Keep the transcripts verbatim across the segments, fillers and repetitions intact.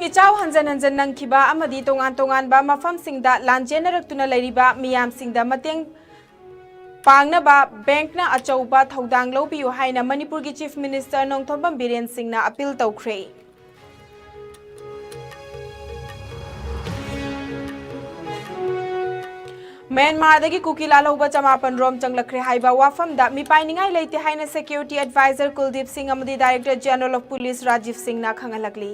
ꯏꯆꯥꯎ ꯍꯟꯖꯟ ꯍꯟꯖꯟ ꯅꯪꯈꯤꯕ ꯑꯃꯗꯤ ꯇꯣꯉꯥꯟ ꯇꯣꯉꯥꯟꯕ ꯃꯐꯝꯁꯤꯡꯗ ꯂꯥꯟꯖꯦꯟꯅꯔꯛꯇꯨꯅ ꯂꯩꯔꯤꯕ ꯃꯤꯌꯥꯝꯁꯤꯡꯗ ꯃꯇꯦꯡ ꯄꯥꯡꯅꯕ ꯕꯦꯡꯛꯅ ꯑꯆꯧꯕ ꯊꯧꯗꯥꯡ ꯂꯧꯕꯤꯌꯨ ꯍꯥꯏꯅ ꯃꯅꯤꯄꯨꯔꯒꯤ Chief Minister ꯅꯣꯡꯊꯣꯝꯕꯝ ꯕꯤꯔꯦꯟ ꯁꯤꯡꯅ appeal ꯇꯧꯈ꯭ꯔꯦ꯫ ꯃ꯭ꯌꯥꯟꯃꯥꯔꯗꯒꯤ ꯀꯨꯀꯤ ꯂꯥꯜꯍꯧꯕ ꯆꯃꯥꯄꯟ ꯔꯣꯝ ꯆꯪꯂꯛꯈ꯭ꯔꯦ ꯍꯥꯏꯕ ꯋꯥꯐꯝꯗ ꯃꯤꯄꯥꯏꯅꯤꯡꯉꯥꯏ ꯂꯩꯇꯦ ꯍꯥꯏꯅ Security Advisor ꯀꯨꯜꯗꯤꯞ ꯁꯤꯡ ꯑꯃꯗꯤ Director General of Police Rajiv ꯁꯤꯡꯅ ꯈꯪꯍꯜꯂꯛꯂꯤ꯫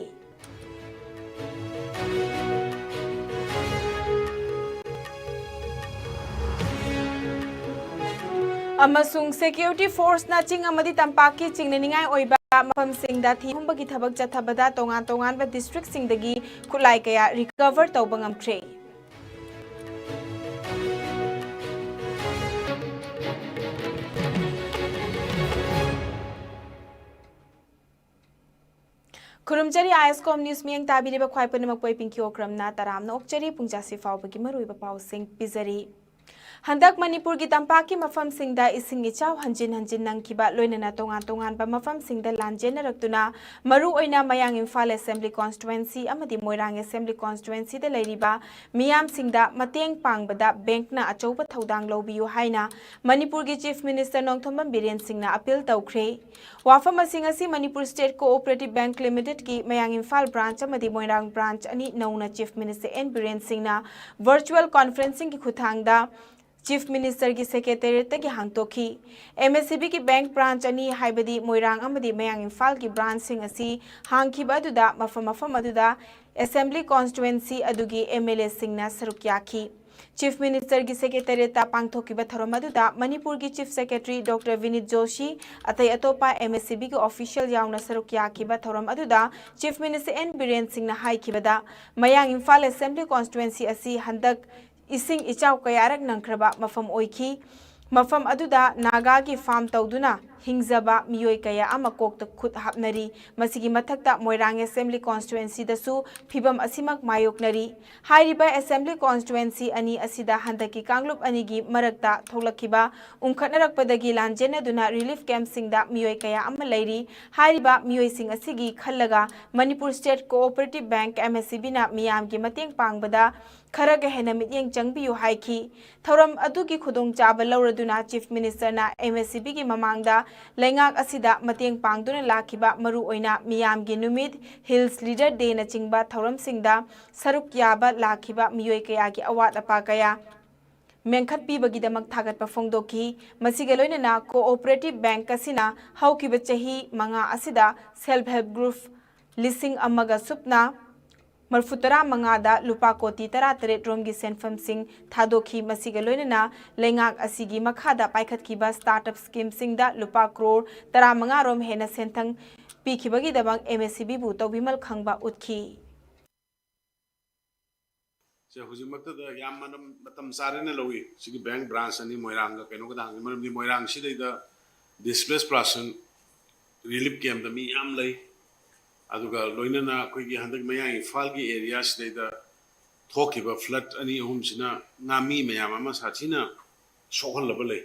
ꯑꯃꯁꯨꯡ Security Forceꯅ ꯆꯤꯡ ꯑꯃꯗꯤ ꯇꯝꯄꯥꯛꯀꯤ ꯆꯤꯡꯅꯅꯤꯡꯉꯥꯏ ꯑꯣꯏꯕ ꯃꯐꯝꯁꯤꯡꯗ ꯊꯤ ꯍꯨꯝꯕꯒꯤ ꯊꯕꯛ ꯆꯠꯊꯕꯗ ꯇꯣꯉꯥꯟ ꯇꯣꯉꯥꯟꯕ districtꯁꯤꯡꯗꯒꯤ ꯈꯨꯠꯂꯥꯏ ꯀꯌꯥ recover ꯇꯧꯕ ꯉꯝꯈ꯭ꯔꯦ꯫ ꯈꯨꯔꯨꯝꯖꯔꯤ, ISCOM News ꯃꯤꯠꯌꯦꯡ ꯇꯥꯕꯤꯔꯤꯕ ꯈ꯭ꯋꯥꯏ ꯄꯨꯝꯅꯃꯛꯄꯨ ꯑꯩ ꯄꯤꯡꯀꯤ ꯑꯣꯀ꯭ꯔꯝꯅ ꯇꯔꯥꯝꯅ ꯑꯣꯛꯆꯔꯤ꯫ ꯄꯨꯡ ꯆꯥꯁꯤ ꯐꯥꯎꯕꯒꯤ ꯃꯔꯨꯑꯣꯏꯕ ꯄꯥꯎꯁꯤꯡ ꯄꯤꯖꯔꯤ꯫ ꯍꯟꯗꯛ ꯃꯅꯤꯄꯨꯔꯒꯤ ꯇꯝꯄꯥꯛꯀꯤ ꯃꯐꯝꯁꯤꯡꯗ ꯏꯁꯤꯡ ꯏꯆꯥꯎ ꯍꯟꯖꯤꯟ ꯍꯟꯖꯤꯟ ꯅꯪꯈꯤꯕ, ꯂꯣꯏꯅꯅ ꯇꯣꯉꯥꯟ ꯇꯣꯉꯥꯟꯕ ꯃꯐꯝꯁꯤꯡꯗ ꯂꯥꯟꯖꯦꯟꯅꯔꯛꯇꯨꯅ, ꯃꯔꯨꯑꯣꯏꯅ ꯃꯌꯥꯡ ꯏꯝꯐꯥꯜ Assembly Constituency ꯑꯃꯗꯤ ꯃꯣꯏꯔꯥꯡ Assembly Constituencyꯗ ꯂꯩꯔꯤꯕ ꯃꯤꯌꯥꯝꯁꯤꯡꯗ ꯃꯇꯦꯡ ꯄꯥꯡꯕꯗ ꯕꯦꯡꯛꯅ ꯑꯆꯧꯕ ꯊꯧꯗꯥꯡ ꯂꯧꯕꯤꯌꯨ ꯍꯥꯏꯅ ꯃꯅꯤꯄꯨꯔꯒꯤ Chief Minister ꯅꯣꯡꯊꯣꯝꯕꯝ ꯕꯤꯔꯦꯟ ꯁꯤꯡꯅ appeal ꯇꯧꯈ꯭ꯔꯦ꯫ ꯋꯥꯐꯝ ꯑꯁꯤꯡ ꯑꯁꯤ ꯃꯅꯤꯄꯨꯔ State Cooperative Bank Limitedꯀꯤ ꯃꯌꯥꯡ ꯏꯝꯐꯥꯜ branch ꯑꯃꯗꯤ ꯃꯣꯏꯔꯥꯡ branch ꯑꯅꯤ ꯅꯧꯅ Chief Minister ꯑꯦꯟ ꯕꯤꯔꯦꯟ ꯁꯤꯡꯅ virtual conferencingꯒꯤ ꯈꯨꯠꯊꯥꯡꯗ Chief Ministerꯒꯤ Secretariatꯇꯒꯤ ꯍꯥꯡꯗꯣꯛꯈꯤ꯫ MACBꯒꯤ bank branch ꯑꯅꯤ, ꯍꯥꯏꯕꯗꯤ ꯃꯣꯏꯔꯥꯡ ꯑꯃꯗꯤ ꯃꯌꯥꯡ ꯏꯝꯐꯥꯜꯒꯤ branchꯁꯤꯡ ꯑꯁꯤ ꯍꯥꯡꯈꯤꯕ ꯑꯗꯨꯗ ꯃꯐꯝ ꯃꯐꯝ ꯑꯗꯨꯗ Assembly Constituency ꯑꯗꯨꯒꯤ MLAꯁꯤꯡꯅ ꯁꯔꯨꯛ ꯌꯥꯈꯤ꯫ Chief Ministerꯒꯤ Secretariatꯇ ꯄꯥꯡꯊꯣꯛꯈꯤꯕ ꯊꯧꯔꯝ ꯑꯗꯨꯗ ꯃꯅꯤꯄꯨꯔꯒꯤ Chief Secretary Doctor ꯕꯤꯅꯤꯠ ꯖꯣꯁꯤ, ꯑꯇꯩ ꯑꯇꯣꯞꯄ MACBꯒꯤ official ꯌꯥꯎꯅ ꯁꯔꯨꯛ ꯌꯥꯈꯤꯕ ꯊꯧꯔꯝ ꯑꯗꯨꯗ Chief Minister ꯑꯦꯟ ꯕꯤꯔꯦꯟ ꯁꯤꯡꯅ ꯍꯥꯏꯈꯤꯕꯗ, ꯃꯌꯥꯡ ꯏꯝꯐꯥꯜ Assembly Constituency ꯑꯁꯤ ꯍꯟꯗꯛ ꯏꯁꯤꯡ ꯏꯆꯥꯎ ꯀꯌꯥꯔꯛ ꯅꯪꯈ꯭ꯔꯕ ꯃꯐꯝ ꯑꯣꯏꯈꯤ꯫ ꯃꯐꯝ ꯑꯗꯨꯗ ꯅꯥꯒꯥꯒꯤ farm ꯇꯧꯗꯨꯅ ꯍꯤꯡꯖꯕ ꯃꯤꯑꯣꯏ ꯀꯌꯥ ꯑꯃ ꯀꯣꯛꯇ ꯈꯨꯠ ꯍꯥꯞꯅꯔꯤ꯫ ꯃꯁꯤꯒꯤ ꯃꯊꯛꯇ ꯃꯣꯏꯔꯥꯡ Assembly Constituency ꯗꯁꯨ ꯐꯤꯚꯝ ꯑꯁꯤꯃꯛ ꯃꯥꯌꯣꯛꯅꯔꯤ꯫ ꯍꯥꯏꯔꯤꯕ Assembly Constituency ꯑꯅꯤ ꯑꯁꯤꯗ ꯍꯟꯗꯛꯀꯤ ꯀꯥꯡꯂꯨꯞ ꯑꯅꯤꯒꯤ ꯃꯔꯛꯇ ꯊꯣꯛꯂꯛꯈꯤꯕ ꯎꯪꯈꯠꯅꯔꯛꯄꯗꯒꯤ ꯂꯥꯟꯖꯦꯟꯅꯗꯨꯅ relief camp ꯁꯤꯡꯗ ꯃꯤꯑꯣꯏ ꯀꯌꯥ ꯑꯃ ꯂꯩꯔꯤ꯫ ꯍꯥꯏꯔꯤꯕ ꯃꯤꯑꯣꯏꯁꯤꯡ ꯑꯁꯤꯒꯤ ꯈꯜꯂꯒ Manipur State Cooperative Bank, M S C B ꯅ ꯃꯤꯌꯥꯝꯒꯤ ꯃꯇꯦꯡ ꯄꯥꯡꯕꯗ ꯈꯔꯒ ꯍꯦꯟꯅ ꯃꯤꯠꯌꯦꯡ ꯆꯪꯕꯤꯌꯨ ꯍꯥꯏꯈꯤ꯫ ꯊꯧꯔꯝ ꯑꯗꯨꯒꯤ ꯈꯨꯗꯣꯡꯆꯥꯕ ꯂꯧꯔꯗꯨꯅ Chief Minister ꯅ M S C B ꯒꯤ ꯃꯃꯥꯡꯗ ꯂꯩꯉꯥꯛ ꯑꯁꯤꯗ ꯃꯇꯦꯡ ꯄꯥꯡꯗꯨꯅ ꯂꯥꯛꯈꯤꯕ ꯃꯔꯨꯑꯣꯏꯅ ꯃꯤꯌꯥꯝꯒꯤ ꯅꯨꯃꯤꯠ, Hills Leader Day ꯅꯆꯤꯡꯕ ꯊꯧꯔꯝꯁꯤꯡꯗ ꯁꯔꯨꯛ ꯌꯥꯕ ꯂꯥꯛꯈꯤꯕ ꯃꯤꯑꯣꯏ ꯀꯌꯥꯒꯤ ꯑꯋꯥꯠ ꯑꯄꯥ ꯀꯌꯥ ꯃꯦꯟꯈꯠꯄꯤꯕꯒꯤꯗꯃꯛ ꯊꯥꯒꯠꯄ ꯐꯣꯡꯗꯣꯛꯈꯤ꯫ ꯃꯁꯤꯒ ꯂꯣꯏꯅꯅ Cooperative Bank ꯑꯁꯤꯅ ꯍꯧꯈꯤꯕ ꯆꯍꯤ ꯃꯉꯥ ꯑꯁꯤꯗ Self Help Group ꯂꯤꯁꯤꯡ ꯑꯃꯒ ꯁꯨꯞꯅ ꯃꯔꯤꯐꯨ ꯇꯔꯥ ꯃꯉꯥꯗ ꯂꯨꯄꯥ ꯀꯣꯇꯤ ꯇꯔꯥ ꯇꯔꯦꯠ ꯔꯣꯝꯒꯤ ꯁꯦꯟꯐꯝꯁꯤꯡ ꯊꯥꯗꯣꯛꯈꯤ꯫ ꯃꯁꯤꯒ ꯂꯣꯏꯅꯅ ꯂꯩꯉꯥꯛ ꯑꯁꯤꯒꯤ ꯃꯈꯥꯗ ꯄꯥꯏꯈꯠꯈꯤꯕ startup scheme ꯁꯤꯡꯗ ꯂꯨꯄꯥ ꯀ꯭ꯔꯣꯔ ꯇꯔꯥ ꯃꯉꯥ ꯔꯣꯝ ꯍꯦꯟꯅ ꯁꯦꯟꯊꯪ ꯄꯤꯈꯤꯕꯒꯤꯗꯃꯛ M S C B ꯕꯨ ꯇꯧꯕꯤꯃꯜ ꯈꯪꯕ ꯎꯠꯈꯤ꯫ ꯁꯦ ꯍꯧꯖꯤꯛꯃꯛꯇꯗ ꯌꯥꯝ ꯃꯇꯝ ꯃꯇꯝ ꯆꯥꯔꯦꯅ ꯂꯧꯏ꯫ ꯁꯤꯒꯤ bank branch ꯑꯅꯤ ꯃꯣꯏꯔꯥꯡꯒ ꯀꯩꯅꯣꯒꯗ ꯍꯥꯡꯉꯤ꯫ ꯃꯔꯝꯗꯤ ꯃꯣꯏꯔꯥꯡꯁꯤꯗꯩꯗ displaced person relief camp ꯇ ꯃꯤ ꯌꯥꯝ ꯂꯩ꯫ ꯑꯗꯨꯒ ꯂꯣꯏꯅꯅ ꯑꯩꯈꯣꯏꯒꯤ ꯍꯟꯗꯛ ꯃꯌꯥꯡ ꯏꯝꯐꯥꯜꯒꯤ area ꯁꯤꯗꯩꯗ ꯊꯣꯛꯈꯤꯕ flood ꯑꯅꯤ ꯑꯍꯨꯝꯁꯤꯅ ꯉꯥꯃꯤ ꯃꯌꯥꯝ ꯑꯃ ꯁꯥꯊꯤꯅ ꯁꯣꯛꯍꯜꯂꯕ ꯂꯩ꯫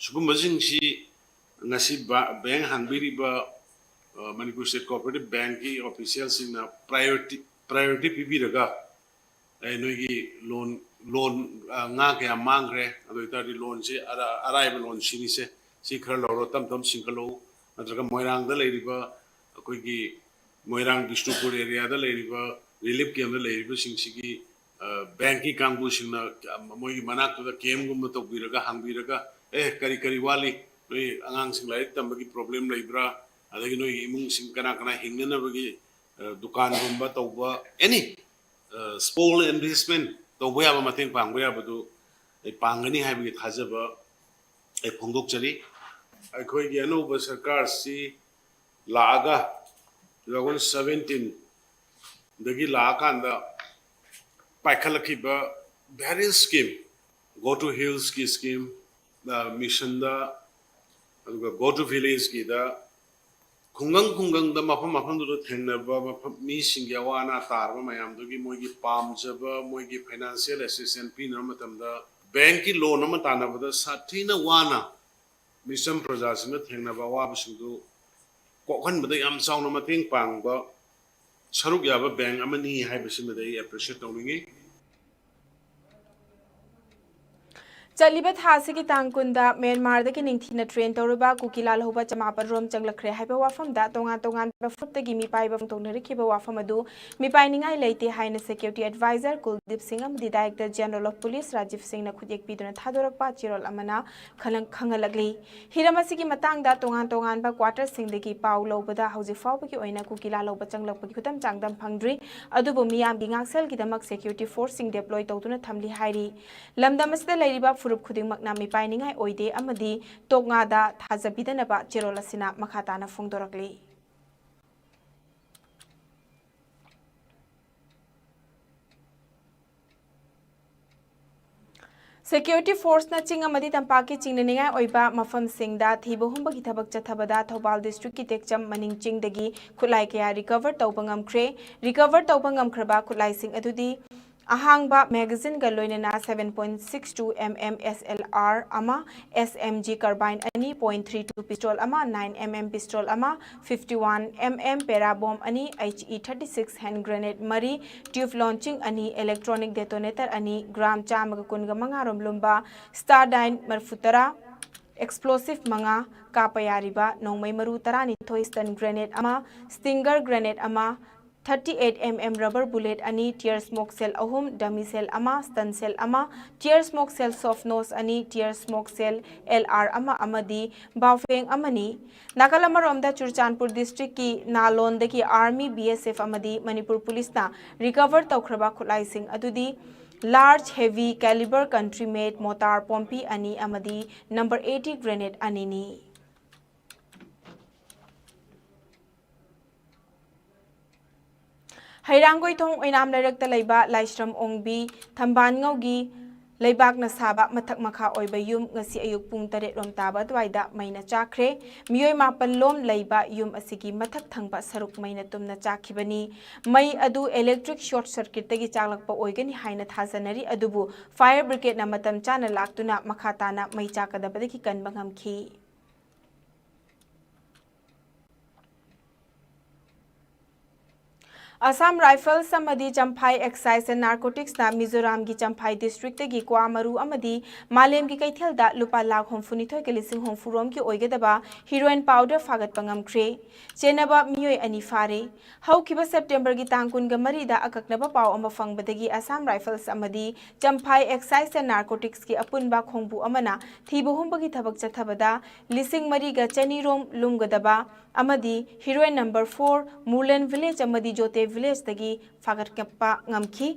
ꯁꯤꯒꯨꯝꯕꯁꯤꯡꯁꯤ ꯉꯁꯤ ꯕ-, bank ꯍꯥꯡꯕꯤꯔꯤꯕ, ꯑ, Manipur State Cooperative Bank ꯀꯤ official ꯁꯤꯡꯅ priority, priority ꯄꯤꯕꯤꯔꯒ, ꯑꯦ, ꯅꯣꯏꯒꯤ loan, loan, ꯑ, ꯉꯥ ꯀꯌꯥ ꯃꯥꯡꯈ꯭ꯔꯦ, ꯑꯗꯨ ꯑꯣꯏꯇꯥꯔꯗꯤ loan ꯁꯦ ꯑꯔꯥ-, ꯑꯔꯥꯏꯕ loan ꯁꯤꯅꯤꯁꯦ, ꯁꯤ ꯈꯔ ꯂꯧꯔꯣ, ꯇꯞ ꯇꯞ ꯁꯤꯡꯀꯠꯂꯛꯎ, ꯅꯠꯇ꯭ꯔꯒ ꯃꯣꯏꯔꯥꯡꯗ ꯂꯩꯔꯤꯕ ꯑꯩꯈꯣꯏꯒꯤ ꯃꯣꯏꯔꯥꯡ ꯕꯤꯁꯅꯨꯄꯨꯔ area ꯗ ꯂꯩꯔꯤꯕ relief camp ꯇ ꯂꯩꯔꯤꯕꯁꯤꯡꯁꯤꯒꯤ, ꯑ, bank ꯀꯤ ꯀꯥꯡꯕꯨꯁꯤꯡꯅ, ꯑ, ꯃꯣꯏꯒꯤ ꯃꯅꯥꯛꯇꯨꯗ camp ꯒꯨꯝꯕ ꯇꯧꯕꯤꯔꯒ, ꯍꯥꯡꯕꯤꯔꯒ, "ꯑꯦ, ꯀꯔꯤ ꯀꯔꯤ ꯋꯥꯠꯂꯤ? ꯅꯣꯏ ꯑꯉꯥꯡꯁꯤꯡ ꯂꯥꯏꯔꯤꯛ ꯇꯝꯕꯒꯤ problem ꯂꯩꯕ꯭ꯔꯥ? ꯑꯗꯒꯤ ꯅꯣꯏꯒꯤ ꯏꯃꯨꯡꯁꯤꯡ ꯀꯅꯥ ꯀꯅꯥ ꯍꯤꯡꯅꯅꯕꯒꯤ, ꯑ, ꯗꯨꯀꯥꯟꯒꯨꯝꯕ ꯇꯧꯕ, any, ꯑ, small investment ꯇꯧꯕ ꯌꯥꯕ, ꯃꯇꯦꯡ ꯄꯥꯡꯕ ꯌꯥꯕꯗꯨ ꯑꯩ ꯄꯥꯡꯒꯅꯤ ꯍꯥꯏꯕꯒꯤ ꯊꯥꯖꯕ ꯑꯩ ꯐꯣꯡꯗꯣꯛꯆꯔꯤ꯫" ꯑꯩꯈꯣꯏꯒꯤ ꯑꯅꯧꯕ ꯁꯔꯀꯥꯔꯁꯤ ꯂꯥꯛꯑꯒ two thousand seventeen ꯗꯒꯤ ꯂꯥꯛꯑꯀꯥꯟꯗ ꯄꯥꯏꯈꯠꯂꯛꯈꯤꯕ various scheme, Go to Hills ꯀꯤ scheme, ꯑ, mission ꯗ, ꯑꯗꯨꯒ go to villageꯀꯤꯗ ꯈꯨꯡꯒꯪ ꯈꯨꯡꯒꯪꯗ, ꯃꯐꯝ ꯃꯐꯝꯗꯨꯗ ꯊꯦꯡꯅꯕ ꯃꯐꯝ, ꯃꯤꯁꯤꯡꯒꯤ ꯑꯋꯥ ꯑꯅꯥ ꯇꯥꯔꯕ ꯃꯌꯥꯝꯗꯨꯒꯤ ꯃꯣꯏꯒꯤ ꯄꯥꯝꯖꯕ, ꯃꯣꯏꯒꯤ financial assistance ꯄꯤꯅꯕ ꯃꯇꯝꯗ, bankꯀꯤ loan ꯑꯃ ꯇꯥꯟꯅꯕꯗ ꯁꯥꯊꯤꯅ ꯋꯥꯅ ꯃꯤꯆꯝ ꯄ꯭ꯔꯖꯥꯁꯤꯡꯅ ꯊꯦꯡꯅꯕ ꯑꯋꯥꯕꯁꯤꯡꯗꯨ ꯀꯣꯛꯍꯟꯕꯗ ꯌꯥꯝ ꯆꯥꯎꯅ ꯃꯇꯦꯡ ꯄꯥꯡꯕ ꯁꯔꯨꯛ ꯌꯥꯕ bank ꯑꯃꯅꯤ ꯍꯥꯏꯕꯁꯤꯃꯗꯤ ꯑꯩ appreciate ꯇꯧꯅꯤꯡꯉꯤ꯫ ꯆꯠꯂꯤꯕ ꯊꯥ ꯑꯁꯤꯒꯤ ꯇꯥꯡ ꯀꯨꯟꯗ ꯃ꯭ꯌꯥꯟꯃꯥꯔꯗꯒꯤ ꯅꯤꯡꯊꯤꯅ train ꯇꯧꯔꯕ ꯀꯨꯀꯤ ꯂꯥꯜꯍꯧꯕ ꯆꯃꯥꯄꯜ ꯔꯣꯝ ꯆꯪꯂꯛꯈ꯭ꯔꯦ ꯍꯥꯏꯕ ꯋꯥꯐꯝꯗ ꯇꯣꯉꯥꯟ ꯇꯣꯉꯥꯟꯕ ꯐꯨꯔꯨꯞꯇꯒꯤ ꯃꯤꯄꯥꯏꯕ ꯐꯣꯡꯗꯣꯛꯅꯔꯛꯈꯤꯕ ꯋꯥꯐꯝ ꯑꯗꯨ ꯃꯤꯄꯥꯏꯅꯤꯡꯉꯥꯏ ꯂꯩꯇꯦ ꯍꯥꯏꯅ security advisor ꯀꯨꯜꯗꯤꯞ ꯁꯤꯡ ꯑꯃꯗꯤ Director General of Police Rajiv ꯁꯤꯡꯅ ꯈꯨꯠꯌꯦꯛ ꯄꯤꯗꯨꯅ ꯊꯥꯗꯣꯔꯛꯄ ꯆꯦꯔꯣꯜ ꯑꯃꯅ ꯈꯪꯍꯜꯂꯛꯂꯤ꯫ ꯍꯤꯔꯝ ꯑꯁꯤꯒꯤ ꯃꯇꯥꯡꯗ ꯇꯣꯉꯥꯟ ꯇꯣꯉꯥꯟꯕ quarterꯁꯤꯡꯗꯒꯤ ꯄꯥꯎ ꯂꯧꯕꯗ ꯍꯧꯖꯤꯛ ꯐꯥꯎꯕꯒꯤ ꯑꯣꯏꯅ ꯀꯨꯀꯤ ꯂꯥꯜꯍꯧꯕ ꯆꯪꯂꯛꯄꯒꯤ ꯈꯨꯗꯝ ꯆꯥꯡꯗꯝ ꯐꯪꯗ꯭ꯔꯤ꯫ ꯑꯗꯨꯕꯨ ꯃꯤꯌꯥꯝꯒꯤ ꯉꯥꯛꯁꯦꯜꯒꯤꯗꯃꯛ security forceꯁꯤꯡ deploy ꯇꯧꯗꯨꯅ ꯊꯝꯂꯤ ꯍꯥꯏꯔꯤ꯫ ꯂꯝꯗꯝ ꯑꯁꯤꯗ ꯂꯩꯔꯤꯕ ꯐꯨꯔꯨꯞ ꯈꯨꯗꯤꯡꯃꯛꯅ ꯃꯤꯄꯥꯏꯅꯤꯡꯉꯥꯏ ꯑꯣꯏꯗꯦ ꯑꯃꯗꯤ ꯇꯣꯛꯉꯥꯗ ꯊꯥꯖꯕꯤꯗꯅꯕ ꯆꯦꯔꯣꯜ ꯑꯁꯤꯅ ꯃꯈꯥ ꯇꯥꯅ ꯐꯣꯡꯗꯣꯔꯛꯂꯤ꯫ Security forceꯅ ꯆꯤꯡ ꯑꯃꯗꯤ ꯇꯝꯄꯥꯛꯀꯤ ꯆꯤꯡꯅꯅꯤꯡꯉꯥꯏ ꯑꯣꯏꯕ ꯃꯐꯝꯁꯤꯡꯗ ꯊꯤꯕ ꯍꯨꯝꯕꯒꯤ ꯊꯕꯛ ꯆꯠꯊꯕꯗ ꯊꯧꯕꯥꯜ districtꯀꯤ ꯇꯦꯛꯆꯝ ꯃꯅꯤꯡ ꯆꯤꯡꯗꯒꯤ ꯈꯨꯠꯂꯥꯏ ꯀꯌꯥ recover ꯇꯧꯕ ꯉꯝꯈ꯭ꯔꯦ꯫ Recover ꯇꯧꯕ ꯉꯝꯈ꯭ꯔꯕ ꯈꯨꯠꯂꯥꯏꯁꯤꯡ ꯑꯗꯨꯗꯤ ꯑꯍꯥꯡꯕ magazineꯒ ꯂꯣꯏꯅꯅ seven point six two M M S L R ꯑꯃ, S M G carbine ꯑꯅꯤ, point three two pistol ꯑꯃ, nine M M pistol ꯑꯃ, fifty one M M para bomb ꯑꯅꯤ, H E thirty six hand grenade ꯃꯔꯤ, tube launching ꯑꯅꯤ, electronic detonator ꯑꯅꯤ, gram ꯆꯥꯝꯃꯒ ꯀꯨꯟꯒ ꯃꯉꯥ ꯔꯣꯝ ꯂꯨꯝꯕ Stardyne ꯃꯔꯤꯐꯨ ꯇꯔꯥ, explosive ꯃꯉꯥ, ꯀꯥꯞꯄ ꯌꯥꯔꯤꯕ ꯅꯣꯡꯃꯩ ꯃꯔꯨ ꯇꯔꯥꯅꯤꯊꯣꯏ, stun grenade ꯑꯃ, stinger grenade ꯑꯃ, thirty eight M M rubber bullet ꯑꯅꯤ, tear smoke shell ꯑꯍꯨꯝ, dummy shell ꯑꯃ, stun shell ꯑꯃ, tear smoke shell soft nose ꯑꯅꯤ, tear smoke shell L R ꯑꯃ ꯑꯃꯗꯤ ꯕꯥꯎꯐꯦꯡ ꯑꯃꯅꯤ꯫ ꯅꯥꯀꯜ ꯑꯃꯔꯣꯝꯗ Churachandpur districtꯀꯤ ꯅꯥꯂꯣꯟꯗꯒꯤ Army, B S F ꯑꯃꯗꯤ ꯃꯅꯤꯄꯨꯔ Policeꯅ recover ꯇꯧꯈ꯭ꯔꯕ ꯈꯨꯠꯂꯥꯏꯁꯤꯡ ꯑꯗꯨꯗꯤ large heavy caliber country made mortar Pompey ꯑꯅꯤ ꯑꯃꯗꯤ number eighty grenade ꯑꯅꯤꯅꯤ꯫ ꯍꯩꯔꯥꯡꯒꯣꯏꯊꯣꯡ ꯑꯣꯏꯅꯥꯝ ꯂꯩꯔꯛꯇ ꯂꯩꯕ ꯂꯥꯏꯁ꯭ꯔꯝ ꯑꯣꯡꯕꯤ ꯊꯝꯕꯥꯜꯉꯧꯒꯤ ꯂꯩꯕꯥꯛꯅ ꯁꯥꯕ ꯃꯊꯛ ꯃꯈꯥ ꯑꯣꯏꯕ ꯌꯨꯝ ꯉꯁꯤ ꯑꯌꯨꯛ ꯄꯨꯡ ꯇꯔꯦꯠ ꯔꯣꯝ ꯇꯥꯕ ꯑꯗꯨꯋꯥꯏꯗ ꯃꯩꯅ ꯆꯥꯛꯈ꯭ꯔꯦ꯫ ꯃꯤꯑꯣꯏ ꯃꯥꯄꯟ ꯂꯣꯝ ꯂꯩꯕ ꯌꯨꯝ ꯑꯁꯤꯒꯤ ꯃꯊꯛ ꯊꯪꯕ ꯁꯔꯨꯛ ꯃꯩꯅ ꯇꯨꯝꯅ ꯆꯥꯛꯈꯤꯕꯅꯤ꯫ ꯃꯩ ꯑꯗꯨ electric short circuitꯇꯒꯤ ꯆꯥꯛꯂꯛꯄ ꯑꯣꯏꯒꯅꯤ ꯍꯥꯏꯅ ꯊꯥꯖꯅꯔꯤ, ꯑꯗꯨꯕꯨ fire brigadeꯅ ꯃꯇꯝ ꯆꯥꯅ ꯂꯥꯛꯇꯨꯅ ꯃꯈꯥ ꯇꯥꯅ ꯃꯩ ꯆꯥꯛꯀꯗꯕꯗꯒꯤ ꯀꯟꯕ ꯉꯝꯈꯤ꯫ Assam Rifles ꯑꯃꯗꯤ ꯆꯝꯐꯥꯏ Excise and Narcoticsꯅ ꯃꯤꯖꯣꯔꯥꯝꯒꯤ ꯆꯝꯐꯥꯏ districtꯇꯒꯤ ꯀ꯭ꯋꯥ ꯃꯔꯨ ꯑꯃꯗꯤ ꯃꯥꯂꯦꯝꯒꯤ ꯀꯩꯊꯦꯜꯗ ꯂꯨꯄꯥ ꯂꯥꯈ ꯍꯨꯝꯐꯨꯅꯤꯊꯣꯏꯒ ꯂꯤꯁꯤꯡ ꯍꯨꯝꯐꯨ ꯔꯣꯝꯒꯤ ꯑꯣꯏꯒꯗꯕ heroin powder ꯐꯥꯒꯠꯄ ꯉꯝꯈ꯭ꯔꯦ꯫ ꯆꯦꯟꯅꯕ ꯃꯤꯑꯣꯏ ꯑꯅꯤ ꯐꯥꯔꯦ꯫ ꯍꯧꯈꯤꯕ Septemberꯒꯤ ꯇꯥꯡ ꯀꯨꯟꯒ ꯃꯔꯤꯗ ꯑꯀꯛꯅꯕ ꯄꯥꯎ ꯑꯃ ꯐꯪꯕꯗꯒꯤ Assam Rifles ꯑꯃꯗꯤ ꯆꯝꯐꯥꯏ Excise and Narcoticsꯀꯤ ꯑꯄꯨꯟꯕ ꯈꯣꯡꯕꯨ ꯑꯃꯅ ꯊꯤꯕ ꯍꯨꯝꯕꯒꯤ ꯊꯕꯛ ꯆꯠꯊꯕꯗ ꯂꯤꯁꯤꯡ ꯃꯔꯤꯒ ꯆꯅꯤ ꯔꯣꯝ ꯂꯨꯝꯒꯗꯕ ꯑꯃꯗꯤ heroin number four Murlen Village ꯑꯃꯗꯤ Jote Villageꯇꯒꯤ ꯐꯥꯒꯠꯄ ꯉꯝꯈꯤ꯫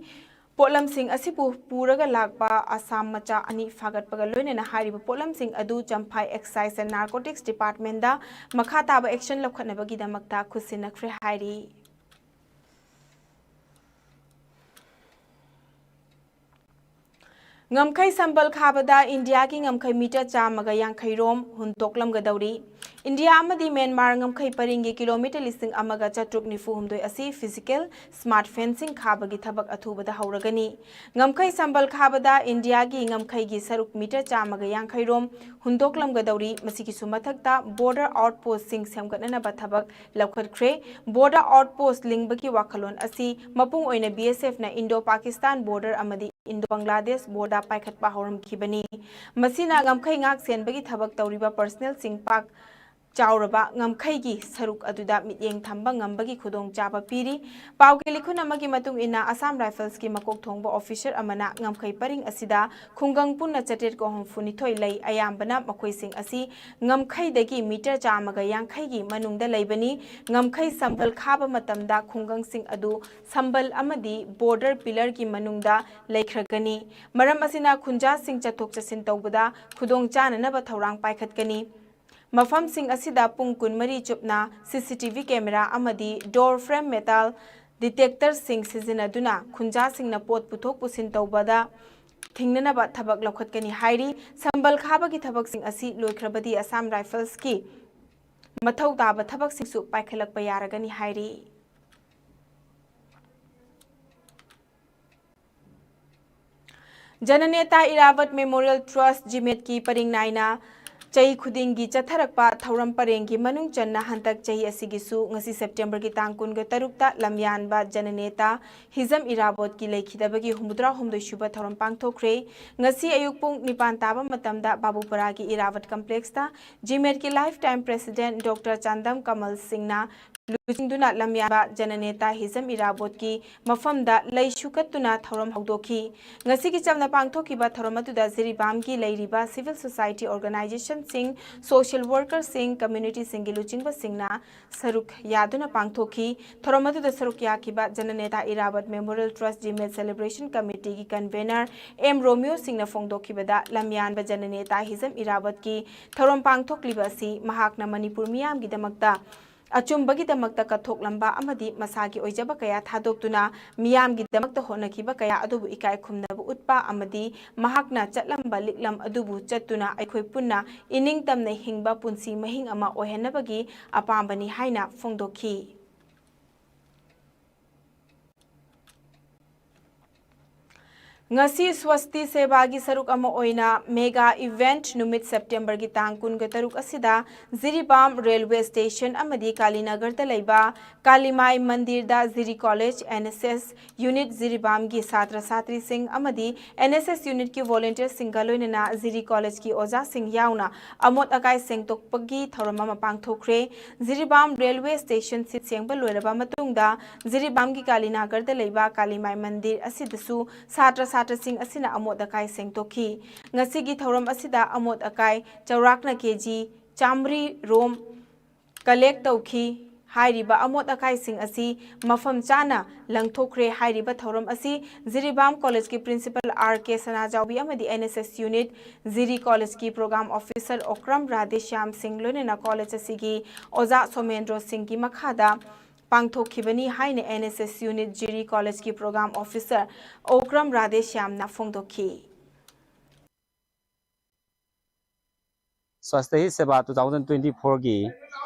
ꯄꯣꯠꯂꯝꯁꯤꯡ ꯑꯁꯤꯕꯨ ꯄꯨꯔꯒ ꯂꯥꯛꯄ ꯑꯁꯥꯝ ꯃꯆꯥ ꯑꯅꯤ ꯐꯥꯒꯠꯄꯒ ꯂꯣꯏꯅꯅ ꯍꯥꯏꯔꯤꯕ ꯄꯣꯠꯂꯝꯁꯤꯡ ꯑꯗꯨ ꯆꯝꯐꯥꯏ Excise and Narcotics Departmentꯗ ꯃꯈꯥ ꯇꯥꯕ action ꯂꯧꯈꯠꯅꯕꯒꯤꯗꯃꯛꯇ ꯈꯨꯠꯁꯤꯟꯅꯈ꯭ꯔꯦ ꯍꯥꯏꯔꯤ꯫ ꯉꯝꯈꯩ ꯁꯝꯕꯜ ꯈꯥꯕꯗ ꯏꯟꯗꯤꯌꯥꯒꯤ ꯉꯝꯈꯩ meter ꯆꯥꯝꯃꯒ ꯌꯥꯡꯈꯩ ꯔꯣꯝ ꯍꯨꯟꯗꯣꯛꯂꯝꯒꯗꯧꯔꯤ꯫ ꯏꯟꯗꯤꯌꯥ ꯑꯃꯗꯤ ꯃ꯭ꯌꯥꯟꯃꯥꯔ ꯉꯝꯈꯩ ꯄꯔꯤꯡꯒꯤ kilometre ꯂꯤꯁꯤꯡ ꯑꯃꯒ ꯆꯥꯇ꯭ꯔꯨꯛ ꯅꯤꯐꯨ ꯍꯨꯝꯗꯣꯏ ꯑꯁꯤ physical smart fencing ꯈꯥꯕꯒꯤ ꯊꯕꯛ ꯑꯊꯨꯕꯗ ꯍꯧꯔꯒꯅꯤ꯫ ꯉꯝꯈꯩ ꯁꯝꯕꯜ ꯈꯥꯕꯗ ꯏꯟꯗꯤꯌꯥꯒꯤ ꯉꯝꯈꯩꯒꯤ ꯁꯔꯨꯛ meter ꯆꯥꯝꯃꯒ ꯌꯥꯡꯈꯩ ꯔꯣꯝ ꯍꯨꯟꯗꯣꯛꯂꯝꯒꯗꯧꯔꯤ꯫ ꯃꯁꯤꯒꯤꯁꯨ ꯃꯊꯛꯇ border outpostꯁꯤꯡ ꯁꯦꯝꯒꯠꯅꯅꯕ ꯊꯕꯛ ꯂꯧꯈꯠꯈ꯭ꯔꯦ꯫ Border outpost ꯂꯤꯡꯕꯒꯤ ꯋꯥꯈꯜꯂꯣꯟ ꯑꯁꯤ ꯃꯄꯨꯡ ꯑꯣꯏꯅ BSFꯅ Indo Pakistan border ꯑꯃꯗꯤ Indo Bangladesh border ꯄꯥꯏꯈꯠꯄ ꯍꯧꯔꯝꯈꯤꯕꯅꯤ꯫ ꯃꯁꯤꯅ ꯉꯝꯈꯩ ꯉꯥꯛ ꯁꯦꯟꯕꯒꯤ ꯊꯕꯛ ꯇꯧꯔꯤꯕ personnelꯁꯤꯡ ꯄꯥꯛ ꯆꯥꯎꯔꯕ ꯉꯝꯈꯩꯒꯤ ꯁꯔꯨꯛ ꯑꯗꯨꯗ ꯃꯤꯠꯌꯦꯡ ꯊꯝꯕ ꯉꯝꯕꯒꯤ ꯈꯨꯗꯣꯡꯆꯥꯕ ꯄꯤꯔꯤ꯫ ꯄꯥꯎꯒꯤ ꯂꯤꯈꯨꯟ ꯑꯃꯒꯤ ꯃꯇꯨꯡ ꯏꯟꯅ, Assam Riflesꯀꯤ ꯃꯀꯣꯛ ꯊꯣꯡꯕ officer ꯑꯃꯅ ꯉꯝꯈꯩ ꯄꯔꯤꯡ ꯑꯁꯤꯗ ꯈꯨꯡꯒꯪ ꯄꯨꯟꯅ ꯆꯥꯇ꯭ꯔꯦꯠꯀ ꯍꯨꯝꯐꯨꯅꯤꯊꯣꯏ ꯂꯩ꯫ ꯑꯌꯥꯝꯕꯅ ꯃꯈꯣꯏꯁꯤꯡ ꯑꯁꯤ ꯉꯝꯈꯩꯗꯒꯤ meter ꯆꯥꯝꯃꯒ ꯌꯥꯡꯈꯩꯒꯤ ꯃꯅꯨꯡꯗ ꯂꯩꯕꯅꯤ꯫ ꯉꯝꯈꯩ ꯁꯝꯕꯜ ꯈꯥꯕ ꯃꯇꯝꯗ ꯈꯨꯡꯒꯪꯁꯤꯡ ꯑꯗꯨ ꯁꯝꯕꯜ ꯑꯃꯗꯤ border pillarꯒꯤ ꯃꯅꯨꯡꯗ ꯂꯩꯈ꯭ꯔꯒꯅꯤ꯫ ꯃꯔꯝ ꯑꯁꯤꯅ ꯈꯨꯟꯖꯥꯁꯤꯡ ꯆꯠꯊꯣꯛ ꯆꯠꯁꯤꯟ ꯇꯧꯕꯗ ꯈꯨꯗꯣꯡ ꯆꯥꯅꯅꯕ ꯊꯧꯔꯥꯡ ꯄꯥꯏꯈꯠꯀꯅꯤ꯫ ꯃꯐꯝꯁꯤꯡ ꯑꯁꯤꯗ ꯄꯨꯡ ꯀꯨꯟꯃꯔꯤ ꯆꯨꯞꯅ CCTV camera ꯑꯃꯗꯤ door frame metal detectorꯁꯤꯡ ꯁꯤꯖꯤꯟꯅꯗꯨꯅ ꯈꯨꯟꯖꯥꯁꯤꯡꯅ ꯄꯣꯠ ꯄꯨꯊꯣꯛ ꯄꯨꯁꯤꯟ ꯇꯧꯕꯗ ꯊꯤꯡꯅꯅꯕ ꯊꯕꯛ ꯂꯧꯈꯠꯀꯅꯤ ꯍꯥꯏꯔꯤ꯫ ꯁꯝꯕꯜ ꯈꯥꯕꯒꯤ ꯊꯕꯛꯁꯤꯡ ꯑꯁꯤ ꯂꯣꯏꯈ꯭ꯔꯕꯗꯤ ꯑꯁꯥꯝ ꯔꯥꯏꯐꯜꯁꯀꯤ ꯃꯊꯧ ꯇꯥꯕ ꯊꯕꯛꯁꯤꯡꯁꯨ ꯄꯥꯏꯈꯠꯂꯛꯄ ꯌꯥꯔꯒꯅꯤ ꯍꯥꯏꯔꯤ꯫ ꯖꯅꯅꯦꯇꯥ ꯏꯔꯥꯕꯠ ꯃꯦꯃꯣꯔꯤꯌꯦꯜ ꯇ꯭ꯔꯁꯠ, ꯖꯤꯃꯦꯠꯀꯤ ꯄꯔꯤꯡ ꯅꯥꯏꯅ ꯆꯍꯤ ꯈꯨꯗꯤꯡꯒꯤ ꯆꯠꯊꯔꯛꯄ ꯊꯧꯔꯝ ꯄꯔꯦꯡꯒꯤ ꯃꯅꯨꯡ ꯆꯟꯅ ꯍꯟꯗꯛ ꯆꯍꯤ ꯑꯁꯤꯒꯤꯁꯨ ꯉꯁꯤ ꯁꯦꯞꯇꯦꯝꯕꯔꯒꯤ ꯇꯥꯡ ꯀꯨꯟꯒ ꯇꯔꯨꯛꯇ ꯂꯝꯌꯥꯟꯕ ꯖꯅꯅꯦꯇꯥ ꯍꯤꯖꯝ ꯏꯔꯥꯕꯣꯠꯀꯤ ꯂꯩꯈꯤꯗꯕꯒꯤ ꯍꯨꯝꯐꯨꯇꯔꯥꯍꯨꯝꯗꯣꯏ ꯁꯨꯕ ꯊꯧꯔꯝ ꯄꯥꯡꯊꯣꯛꯈ꯭ꯔꯦ꯫ ꯉꯁꯤ ꯑꯌꯨꯛ ꯄꯨꯡ ꯅꯤꯄꯥꯟ ꯇꯥꯕ ꯃꯇꯝꯗ ꯕꯥꯕꯨꯄꯔꯥꯒꯤ ꯏꯔꯥꯕꯠ ꯀꯝꯄ꯭ꯂꯦꯛꯁꯇ ꯖꯤꯃꯦꯠꯀꯤ life time president doctor Chandam ꯀꯃꯜ ꯁꯤꯡꯅ ꯂꯨꯆꯤꯡꯗꯨꯅ ꯂꯝꯌꯥꯟꯕ ꯖꯅꯅꯦꯇꯥ ꯍꯤꯖꯝ ꯏꯔꯥꯕꯣꯠꯀꯤ ꯃꯐꯝꯗ ꯂꯩꯁꯨ ꯀꯠꯇꯨꯅ ꯊꯧꯔꯝ ꯍꯧꯗꯣꯛꯈꯤ꯫ ꯉꯁꯤꯒꯤ ꯆꯝꯅ ꯄꯥꯡꯊꯣꯛꯈꯤꯕ ꯊꯧꯔꯝ ꯑꯗꯨꯗ ꯖꯤꯔꯤꯕꯥꯝꯒꯤ ꯂꯩꯔꯤꯕ ꯁꯤꯚꯤꯜ ꯁꯣꯁꯥꯏꯇꯤ ꯑꯣꯔꯒꯅꯥꯏꯖꯦꯁꯟꯁꯤꯡ, ꯁꯣꯁꯤꯌꯦꯜ ꯋꯥꯔꯀꯔꯁꯤꯡ, ꯀꯝꯃ꯭ꯌꯨꯅꯤꯇꯤꯁꯤꯡꯒꯤ ꯂꯨꯆꯤꯡꯕꯁꯤꯡꯅ ꯁꯔꯨꯛ ꯌꯥꯗꯨꯅ ꯄꯥꯡꯊꯣꯛꯈꯤ꯫ ꯊꯧꯔꯝ ꯑꯗꯨꯗ ꯁꯔꯨꯛ ꯌꯥꯈꯤꯕ ꯖꯅꯅꯦꯇꯥ ꯏꯔꯥꯕꯠ ꯃꯦꯃꯣꯔꯤꯌꯦꯜ ꯇ꯭ꯔꯁꯠ ꯖꯤꯃꯦꯠ ꯁꯦꯂꯦꯕ꯭ꯔꯦꯁꯟ ꯀꯃꯤꯇꯤꯒꯤ ꯀꯟꯚꯦꯅꯔ ꯑꯦꯝ ꯔꯣꯃꯤꯌꯣ ꯁꯤꯡꯅ ꯐꯣꯡꯗꯣꯛꯈꯤꯕꯗ, ꯂꯝꯌꯥꯟꯕ ꯖꯅꯅꯦꯇꯥ ꯍꯤꯖꯝ ꯏꯔꯥꯕꯠꯀꯤ ꯊꯧꯔꯝ ꯄꯥꯡꯊꯣꯛꯂꯤꯕ ꯑꯁꯤ ꯃꯍꯥꯛꯅ ꯃꯅꯤꯄꯨꯔ ꯃꯤꯌꯥꯝꯒꯤꯗꯃꯛꯇ ꯑꯆꯨꯝꯕꯒꯤꯗꯃꯛꯇ ꯀꯠꯊꯣꯛꯂꯝꯕ ꯑꯃꯗꯤ ꯃꯁꯥꯒꯤ ꯑꯣꯏꯖꯕ ꯀꯌꯥ ꯊꯥꯗꯣꯛꯇꯨꯅ ꯃꯤꯌꯥꯝꯒꯤꯗꯃꯛꯇ ꯍꯣꯠꯅꯈꯤꯕ ꯀꯌꯥ ꯑꯗꯨꯕꯨ ꯏꯀꯥꯏ ꯈꯨꯝꯅꯕ ꯎꯠꯄ ꯑꯃꯗꯤ ꯃꯍꯥꯛꯅ ꯆꯠꯂꯝꯕ ꯂꯤꯛꯂꯝ ꯑꯗꯨꯕꯨ ꯆꯠꯇꯨꯅ ꯑꯩꯈꯣꯏ ꯄꯨꯟꯅ ꯏꯅꯤꯡꯇꯝꯅ ꯍꯤꯡꯕ ꯄꯨꯟꯁꯤ ꯃꯍꯤꯡ ꯑꯃ ꯑꯣꯏꯍꯟꯅꯕꯒꯤ ꯑꯄꯥꯝꯕꯅꯤ ꯍꯥꯏꯅ ꯐꯣꯡꯗꯣꯛꯈꯤ꯫ ꯉꯁꯤ ꯁ꯭ꯋꯁꯇꯤ ꯁꯦꯕꯥꯒꯤ ꯁꯔꯨꯛ ꯑꯃ ꯑꯣꯏꯅ ꯃꯦꯒꯥ ꯏꯚꯦꯟꯠ ꯅꯨꯃꯤꯠ ꯁꯦꯞꯇꯦꯝꯕꯔꯒꯤ ꯇꯥꯡ ꯀꯨꯟꯒ ꯇꯔꯨꯛ ꯑꯁꯤꯗ ꯖꯤꯔꯤꯕꯥꯝ ꯔꯦꯜꯋꯦ ꯁ꯭ꯇꯦꯁꯟ ꯑꯃꯗꯤ ꯀꯥꯂꯤꯅꯒꯔꯗ ꯂꯩꯕ ꯀꯥꯂꯤꯃꯥꯏ ꯃꯟꯗꯤꯔꯗ Jiri college N S S unit ꯖꯤꯔꯤꯕꯥꯝꯒꯤ ꯁꯥꯇ꯭ꯔ ꯁꯥꯇ꯭ꯔꯤꯁꯤꯡ ꯑꯃꯗꯤ ꯑꯦꯟ ꯑꯦꯁ ꯑꯦꯁ ꯌꯨꯅꯤꯠꯀꯤ ꯚꯣꯂꯨꯟꯇꯤꯌꯔꯁꯤꯡꯒ ꯂꯣꯏꯅꯅ ꯖꯤꯔꯤ ꯀꯣꯂꯦꯖꯀꯤ ꯑꯣꯖꯥꯁꯤꯡ ꯌꯥꯎꯅ ꯑꯃꯣꯠ ꯑꯀꯥꯏ ꯁꯦꯡꯗꯣꯛꯄꯒꯤ ꯊꯧꯔꯝ ꯑꯃ ꯄꯥꯡꯊꯣꯛꯈ꯭ꯔꯦ꯫ ꯖꯤꯔꯤꯕꯥꯝ ꯔꯦꯜꯋꯦ ꯁ꯭ꯇꯦꯁꯟ ꯁꯤꯠ ꯁꯦꯡꯕ ꯂꯣꯏꯔꯕ ꯃꯇꯨꯡꯗ ꯖꯤꯔꯤꯕꯥꯝꯒꯤ ꯀꯥꯂꯤꯅꯒꯔꯗ ꯂꯩꯕ ꯀꯥꯂꯤꯃꯥꯏ ꯃꯟꯗꯤꯔ ꯑꯁꯤꯗꯁꯨ ꯁꯥꯇ꯭ꯔ ꯁꯥꯇ꯭ꯔꯁꯤꯡ ꯑꯁꯤꯅ ꯑꯃꯣꯠ ꯑꯀꯥꯏ ꯁꯦꯡꯗꯣꯛꯈꯤ꯫ ꯉꯁꯤꯒꯤ ꯊꯧꯔꯝ ꯑꯁꯤꯗ ꯑꯃꯣꯠ ꯑꯀꯥꯏ ꯆꯥꯎꯔꯥꯛꯅ ꯀꯦ ꯖꯤ ꯆꯥꯃꯔꯤ ꯔꯣꯝ ꯀꯂꯦꯛ ꯇꯧꯈꯤ꯫ ꯍꯥꯏꯔꯤꯕ ꯑꯃꯣꯠ ꯑꯀꯥꯏꯁꯤꯡ ꯑꯁꯤ ꯃꯐꯝ ꯆꯥꯅ ꯂꯪꯊꯣꯛꯈ꯭ꯔꯦ꯫ ꯍꯥꯏꯔꯤꯕ ꯊꯧꯔꯝ ꯑꯁꯤ ꯖꯤꯔꯤꯕꯥꯝ ꯀꯣꯂꯦꯖꯀꯤ ꯄ꯭ꯔꯤꯟꯁꯤꯄꯜ ꯑꯥꯔ ꯀꯦ ꯁꯅꯥꯖꯥꯎꯕꯤ ꯑꯃꯗꯤ ꯑꯦꯟ ꯑꯦꯁ ꯑꯦꯁ ꯌꯨꯅꯤꯠ ꯖꯤꯔꯤ ꯀꯣꯂꯦꯖꯀꯤ ꯄ꯭ꯔꯣꯒ꯭ꯔꯥꯝ ꯑꯣꯐꯤꯁꯔ ꯑꯣꯀ꯭ꯔꯝ ꯔꯥꯙꯦꯁ꯭ꯌꯥꯝ ꯁꯤꯡ ꯂꯣꯏꯅꯅ ꯀꯣꯂꯦꯖ ꯑꯁꯤꯒꯤ ꯑꯣꯖꯥ ꯁꯣꯃꯦꯟꯗ꯭ꯔꯣ ꯁꯤꯡꯒꯤ ꯃꯈꯥꯗ ꯄꯥꯡꯊꯣꯛꯈꯤꯕꯅꯤ ꯍꯥꯏꯅ N S S unit ꯖꯤꯔꯤ ꯀꯣꯂꯦꯖꯀꯤ program officer ꯑꯣꯀ꯭ꯔꯝ ꯔꯥꯙꯦꯁ꯭ꯌꯥꯝꯅ ꯐꯣꯡꯗꯣꯛꯈꯤ꯫ Swasthya Hi Seva two thousand twenty-four ꯒꯤ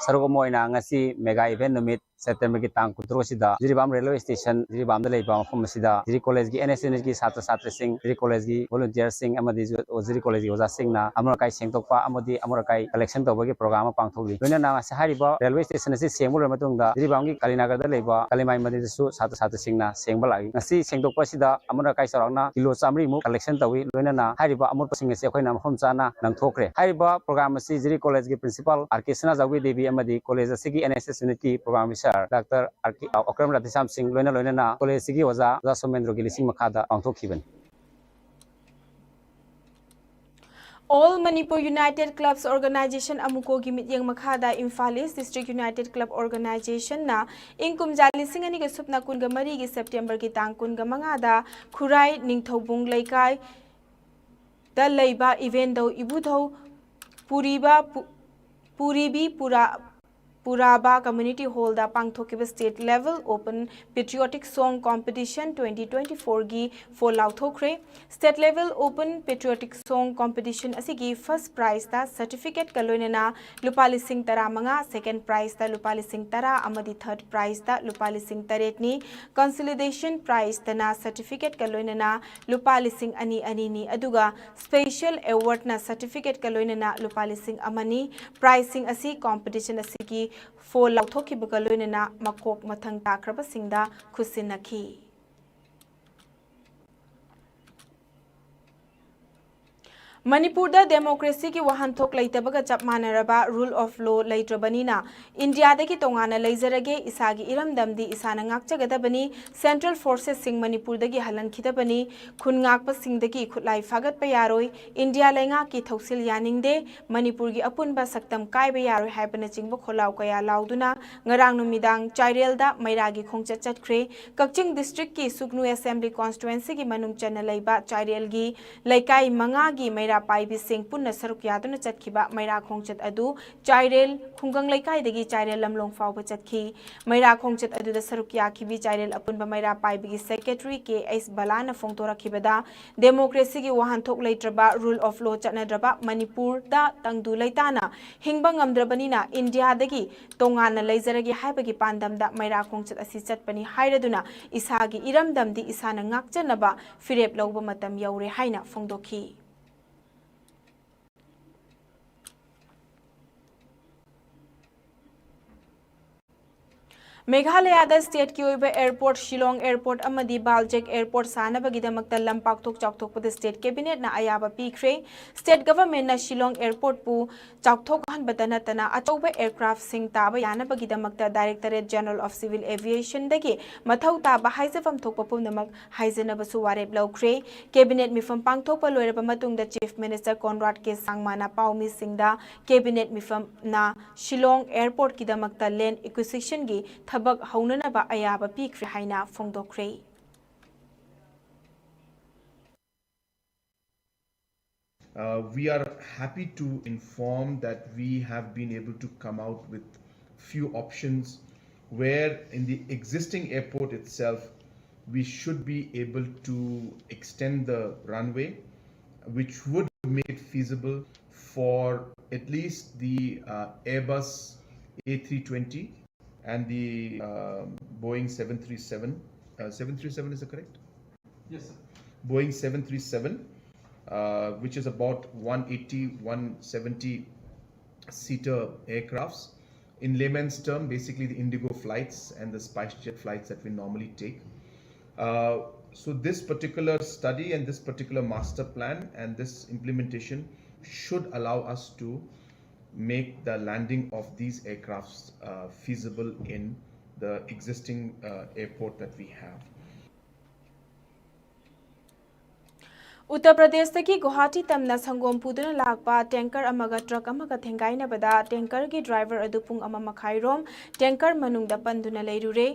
ꯁꯔꯨꯛ ꯑꯃ ꯑꯣꯏꯅ ꯉꯁꯤ mega event ꯅꯨꯃꯤꯠ September ꯒꯤ ꯇꯥꯡ ꯀꯨꯟꯇꯔꯨꯛ ꯑꯁꯤꯗ ꯖꯤꯔꯤꯕꯥꯝ railway station, ꯖꯤꯔꯤꯕꯥꯝꯗ ꯂꯩꯕ ꯃꯐꯝ ꯑꯁꯤꯗ ꯖꯤꯔꯤ ꯀꯣꯂꯦꯖꯀꯤ N S N S ꯀꯤ ꯁꯥꯇ꯭ꯔ ꯁꯥꯇ꯭ꯔꯤꯁꯤꯡ, ꯖꯤꯔꯤ ꯀꯣꯂꯦꯖꯀꯤ volunteer ꯁꯤꯡ ꯑꯃꯗꯤ ꯖꯨ-, ꯖꯤꯔꯤ ꯀꯣꯂꯦꯖꯀꯤ ꯑꯣꯖꯥꯁꯤꯡꯅ ꯑꯃꯣꯠ ꯑꯀꯥꯏ ꯁꯦꯡꯗꯣꯛꯄ ꯑꯃꯗꯤ ꯑꯃꯣꯠ ꯑꯀꯥꯏ collection ꯇꯧꯕꯒꯤ program ꯑꯃ ꯄꯥꯡꯊꯣꯛꯂꯤ꯫ ꯂꯣꯏꯅꯅ ꯉꯁꯤ ꯍꯥꯏꯔꯤꯕ railway station ꯑꯁꯤ ꯁꯦꯡꯕ ꯂꯣꯏꯔꯕ ꯃꯇꯨꯡꯗ ꯖꯤꯔꯤꯕꯥꯝꯒꯤ ꯀꯥꯂꯤꯅꯒꯔꯗ ꯂꯩꯕ ꯀꯥꯂꯤꯃꯥꯏ ꯃꯟꯗꯤꯔꯗꯁꯨ ꯁꯥꯇ꯭ꯔ ꯁꯥꯇ꯭ꯔꯤꯁꯤꯡꯅ ꯁꯦꯡꯕ ꯂꯥꯛꯏ꯫ ꯉꯁꯤ ꯁꯦꯡꯗꯣꯛꯄ ꯑꯁꯤꯗ ꯑꯃꯣꯠ ꯑꯀꯥꯏ ꯆꯥꯎꯔꯥꯛꯅ ꯀꯤꯂꯣ ꯆꯥꯃꯔꯤꯃꯨꯛ collection ꯇꯧꯏ꯫ ꯂꯣꯏꯅꯅ ꯍꯥꯏꯔꯤꯕ ꯑꯃꯣꯠꯄꯁꯤꯡ ꯑꯁꯤ ꯑꯩꯈꯣꯏꯅ ꯃꯐꯝ ꯆꯥꯅ ꯂꯪꯊꯣꯛꯈ꯭ꯔꯦ꯫ ꯍꯥꯏꯔꯤꯕ program ꯑꯁꯤ ꯖꯤꯔꯤ ꯀꯣꯂꯦꯖꯀꯤ principal ꯑꯥꯔ ꯀꯦ ꯁꯅꯥꯖꯥꯎꯕꯤ ꯗꯦꯕꯤ ꯑꯃꯗꯤ ꯀꯣꯂꯦꯖ ꯑꯁꯤꯒꯤ N S S unit ꯀꯤ program officer Doctor ꯑꯥꯔ ꯀꯦ, ꯑ, ꯑꯣꯀ꯭ꯔꯝ ꯔꯥꯙꯦꯁ꯭ꯌꯥꯝ ꯁꯤꯡ ꯂꯣꯏꯅ ꯂꯣꯏꯅꯅ ꯀꯣꯂꯦꯖ ꯑꯁꯤꯒꯤ ꯑꯣꯖꯥ, ꯑꯣꯖꯥ ꯁꯣꯃꯦꯟꯗ꯭ꯔꯣ ꯒꯤꯂꯤ ꯁꯤꯡ ꯃꯈꯥꯗ ꯄꯥꯡꯊꯣꯛꯈꯤꯕꯅꯤ꯫ All Manipur United Clubs Organization, ꯑꯃꯨꯀꯣꯒꯤ ꯃꯤꯠꯌꯦꯡ ꯃꯈꯥꯗ Imphal East District United Club Organization ꯅ ꯏꯪ ꯀꯨꯝꯖꯥ ꯂꯤꯁꯤꯡ ꯑꯅꯤꯒ ꯁꯨꯞꯅ ꯀꯨꯟꯒ ꯃꯔꯤꯒꯤ September ꯒꯤ ꯇꯥꯡ ꯀꯨꯟꯒ ꯃꯉꯥꯗ ꯈꯨꯔꯥꯏ ꯅꯤꯡꯊꯧꯕꯨꯡ ꯂꯩꯀꯥꯏꯗ ꯂꯩꯕ ꯏꯕꯦꯟꯗꯧ ꯏꯕꯨꯙꯧ ꯄꯨꯔꯤꯕ ꯄꯨ-, ꯄꯨꯔꯤꯕꯤ ꯄꯨꯔꯥ-, ꯄꯨꯔꯥꯕꯥ Community Hall ꯗ ꯄꯥꯡꯊꯣꯛꯈꯤꯕ State Level Open Patriotic Song Competition twenty twenty-four ꯒꯤ phone ꯂꯥꯎꯊꯣꯛꯈ꯭ꯔꯦ꯫ State Level Open Patriotic Song Competition ꯑꯁꯤꯒꯤ first prize ꯇ certificate ꯀ ꯂꯣꯏꯅꯅ ꯂꯨꯄꯥ ꯂꯤꯁꯤꯡ ꯇꯔꯥꯃꯉꯥ, second prize ꯇ ꯂꯨꯄꯥ ꯂꯤꯁꯤꯡ ꯇꯔꯥ ꯑꯃꯗꯤ third prize ꯇ ꯂꯨꯄꯥ ꯂꯤꯁꯤꯡ ꯇꯔꯦꯠꯅꯤ꯫ Consolation prize ꯇꯅ certificate ꯀ ꯂꯣꯏꯅꯅ ꯂꯨꯄꯥ ꯂꯤꯁꯤꯡ ꯑꯅꯤ ꯑꯅꯤꯅꯤ, ꯑꯗꯨꯒ special award ꯅ certificate ꯀ ꯂꯣꯏꯅꯅ ꯂꯨꯄꯥ ꯂꯤꯁꯤꯡ ꯑꯃꯅꯤ꯫ Prize ꯁꯤꯡ ꯑꯁꯤ competition ꯑꯁꯤꯒꯤ ꯐꯣꯜ ꯂꯥꯎꯊꯣꯛꯈꯤꯕꯒ ꯂꯣꯏꯅꯅ ꯃꯀꯣꯛ ꯃꯊꯪ ꯇꯥꯈ꯭ꯔꯕꯁꯤꯡꯗ ꯈꯨꯠꯁꯤꯟꯅꯈꯤ꯫ ꯃꯅꯤꯄꯨꯔꯗ democracy ꯒꯤ ꯋꯥꯍꯟꯊꯣꯛ ꯂꯩꯇꯕꯒ ꯆꯞ ꯃꯥꯟꯅꯔꯕ rule of law ꯂꯩꯇ꯭ꯔꯕꯅꯤꯅ ꯏꯟꯗꯤꯌꯥꯗꯒꯤ ꯇꯣꯉꯥꯟꯅ ꯂꯩꯖꯔꯒꯦ, ꯏꯁꯥꯒꯤ ꯏꯔꯝꯗꯝꯗꯤ ꯏꯁꯥꯅ ꯉꯥꯛꯆꯒꯗꯕꯅꯤ, central forces ꯁꯤꯡ ꯃꯅꯤꯄꯨꯔꯗꯒꯤ ꯍꯜꯍꯟꯈꯤꯗꯕꯅꯤ, ꯈꯨꯟ ꯉꯥꯛꯄꯁꯤꯡꯗꯒꯤ ꯈꯨꯠꯂꯥꯏ ꯐꯥꯒꯠꯄ ꯌꯥꯔꯣꯏ, ꯏꯟꯗꯤꯌꯥ ꯂꯩꯉꯥꯛꯀꯤ ꯊꯧꯁꯤꯜ ꯌꯥꯅꯤꯡꯗꯦ, ꯃꯅꯤꯄꯨꯔꯒꯤ ꯑꯄꯨꯟꯕ ꯁꯛꯇꯝ ꯀꯥꯏꯕ ꯌꯥꯔꯣꯏ ꯍꯥꯏꯕꯅꯆꯤꯡꯕ ꯈꯣꯜꯂꯥꯎ ꯀꯌꯥ ꯂꯥꯎꯗꯨꯅ ꯉꯔꯥꯡ ꯅꯨꯃꯤꯗꯥꯡ ꯆꯥꯏꯔꯦꯜꯗ ꯃꯩꯔꯥꯒꯤ ꯈꯣꯡꯆꯠ ꯆꯠꯈ꯭ꯔꯦ꯫ ꯀꯛꯆꯤꯡ district ꯀꯤ ꯁꯨꯒꯅꯨ assembly constituency ꯒꯤ ꯃꯅꯨꯡ ꯆꯟꯅ ꯂꯩꯕ ꯆꯥꯏꯔꯦꯜꯒꯤ ꯂꯩꯀꯥꯏ ꯃꯉꯥꯒꯤ ꯃꯩꯔꯥ ꯄꯥꯏꯕꯤꯁꯤꯡ ꯄꯨꯟꯅ ꯁꯔꯨꯛ ꯌꯥꯗꯨꯅ ꯆꯠꯈꯤꯕ ꯃꯩꯔꯥ ꯈꯣꯡꯆꯠ ꯑꯗꯨ ꯆꯥꯏꯔꯦꯜ ꯈꯨꯡꯒꯪ ꯂꯩꯀꯥꯏꯗꯒꯤ ꯆꯥꯏꯔꯦꯜ ꯂꯝꯂꯣꯡ ꯐꯥꯎꯕ ꯆꯠꯈꯤ꯫ ꯃꯩꯔꯥ ꯈꯣꯡꯆꯠ ꯑꯗꯨꯗ ꯁꯔꯨꯛ ꯌꯥꯈꯤꯕꯤ ꯆꯥꯏꯔꯦꯜ ꯑꯄꯨꯟꯕ ꯃꯩꯔꯥ ꯄꯥꯏꯕꯤꯒꯤ ꯁꯦꯀ꯭ꯔꯦꯇꯔꯤ ꯀꯦ ꯑꯩꯆ ꯕꯂꯥꯅ ꯐꯣꯡꯗꯣꯔꯛꯈꯤꯕꯗ, ꯗꯦꯃꯣꯀ꯭ꯔꯦꯁꯤꯒꯤ ꯋꯥꯍꯟꯊꯣꯛ ꯂꯩꯇ꯭ꯔꯕ, ꯔꯨꯜ ꯑꯣꯐ ꯂꯣ ꯆꯠꯅꯗ꯭ꯔꯕ ꯃꯅꯤꯄꯨꯔꯗ ꯇꯪꯗꯨ ꯂꯩꯇꯥꯅ ꯍꯤꯡꯕ ꯉꯝꯗ꯭ꯔꯕꯅꯤꯅ ꯏꯟꯗꯤꯌꯥꯗꯒꯤ ꯇꯣꯉꯥꯟꯅ ꯂꯩꯖꯔꯒꯦ ꯍꯥꯏꯕꯒꯤ ꯄꯥꯟꯗꯝꯗ ꯃꯩꯔꯥ ꯈꯣꯡꯆꯠ ꯑꯁꯤ ꯆꯠꯄꯅꯤ ꯍꯥꯏꯔꯗꯨꯅ ꯏꯁꯥꯒꯤ ꯏꯔꯝꯗꯝꯗꯤ ꯏꯁꯥꯅ ꯉꯥꯛꯆꯅꯕ ꯐꯤꯔꯦꯞ ꯂꯧꯕ ꯃꯇꯝ ꯌꯧꯔꯦ ꯍꯥꯏꯅ ꯐꯣꯡꯗꯣꯛꯈꯤ꯫ ꯃꯦꯘꯥꯂꯌꯥꯗ ꯁ꯭ꯇꯦꯠꯀꯤ ꯑꯣꯏꯕ ꯑꯦꯌꯔꯄꯣꯔꯠ, ꯁꯤꯂꯣꯡ ꯑꯦꯌꯔꯄꯣꯔꯠ ꯑꯃꯗꯤ ꯕꯥꯜꯖꯦꯛ ꯑꯦꯌꯔꯄꯣꯔꯠ ꯁꯥꯅꯕꯒꯤꯗꯃꯛꯇ ꯂꯝ ꯄꯥꯛꯊꯣꯛ ꯆꯥꯎꯊꯣꯛꯄꯗ ꯁ꯭ꯇꯦꯠ ꯀꯦꯕꯤꯅꯦꯠꯅ ꯑꯌꯥꯕ ꯄꯤꯈ꯭ꯔꯦ꯫ ꯁ꯭ꯇꯦꯠ ꯒꯚꯔꯟꯃꯦꯟꯠꯅ ꯁꯤꯂꯣꯡ ꯑꯦꯌꯔꯄꯣꯔꯠꯄꯨ ꯆꯥꯎꯊꯣꯛꯍꯟꯕꯇ ꯅꯠꯇꯅ ꯑꯆꯧꯕ ꯑꯦꯌꯔꯀ꯭ꯔꯥꯐꯁꯤꯡ ꯇꯥꯕ ꯌꯥꯅꯕꯒꯤꯗꯃꯛꯇ ꯗꯥꯏꯔꯦꯛꯇꯣꯔꯦꯠ ꯖꯦꯅꯔꯦꯜ ꯑꯣꯐ ꯁꯤꯚꯤꯜ ꯑꯦꯚꯤꯌꯦꯁꯟꯗꯒꯤ ꯃꯊꯧ ꯇꯥꯕ ꯍꯥꯏꯖꯐꯝ ꯊꯣꯛꯄ ꯄꯨꯝꯅꯃꯛ ꯍꯥꯏꯖꯅꯕꯁꯨ ꯋꯥꯔꯦꯞ ꯂꯧꯈ꯭ꯔꯦ꯫ ꯀꯦꯕꯤꯅꯦꯠ ꯃꯤꯐꯝ ꯄꯥꯡꯊꯣꯛꯄ ꯂꯣꯏꯔꯕ ꯃꯇꯨꯡꯗ ꯆꯤꯐ ꯃꯤꯅꯤꯁꯇꯔ ꯀꯣꯟꯔꯥꯗ ꯀꯦ ꯁꯥꯡꯃꯥꯅ ꯄꯥꯎꯃꯤꯁꯤꯡꯗ ꯀꯦꯕꯤꯅꯦꯠ ꯃꯤꯐꯝꯅ ꯁꯤꯂꯣꯡ ꯑꯦꯌꯔꯄꯣꯔꯠꯀꯤꯗꯃꯛꯇ ꯂꯦꯟꯗ ꯑꯦꯀ꯭ꯋꯤꯖꯤꯁꯟꯒꯤ ꯊꯕꯛ ꯍꯧꯅꯅꯕ ꯑꯌꯥꯕ ꯄꯤꯈ꯭ꯔꯦ ꯍꯥꯏꯅ ꯐꯣꯡꯗꯣꯛꯈ꯭ꯔꯦ꯫ Uh, we are happy to inform that we have been able to come out with few options where in the existing airport itself we should be able to extend the runway, which would make it feasible for at least the uh, Airbus A three twenty and the uh, Boeing seven three seven. Uh, seven three seven, is that correct? Yes, sir. Boeing seven three seven, uh, which is about one eighty, one seventy seater aircrafts. In layman's term, basically the Indigo flights and the SpiceJet flights that we normally take. Uh, so this particular study and this particular master plan and this implementation should allow us to make the landing of these aircrafts uh, feasible in the existing uh, airport that we have. Uttar ꯄ꯭ꯔꯗꯦꯁꯇꯒꯤ Guwahati ꯇꯝꯅ ꯁꯪꯒꯣꯝ ꯄꯨꯗꯨꯅ ꯂꯥꯛꯄ tanker ꯑꯃꯒ truck ꯑꯃꯒ ꯊꯦꯡꯒꯥꯏꯅꯕꯗ ꯇꯦꯡꯀꯔꯒꯤ driver ꯑꯗꯨ ꯄꯨꯡ ꯑꯃ ꯃꯈꯥꯏꯔꯣꯝ tanker ꯃꯅꯨꯡꯗ ꯄꯟꯗꯨꯅ ꯂꯩꯔꯨꯔꯦ꯫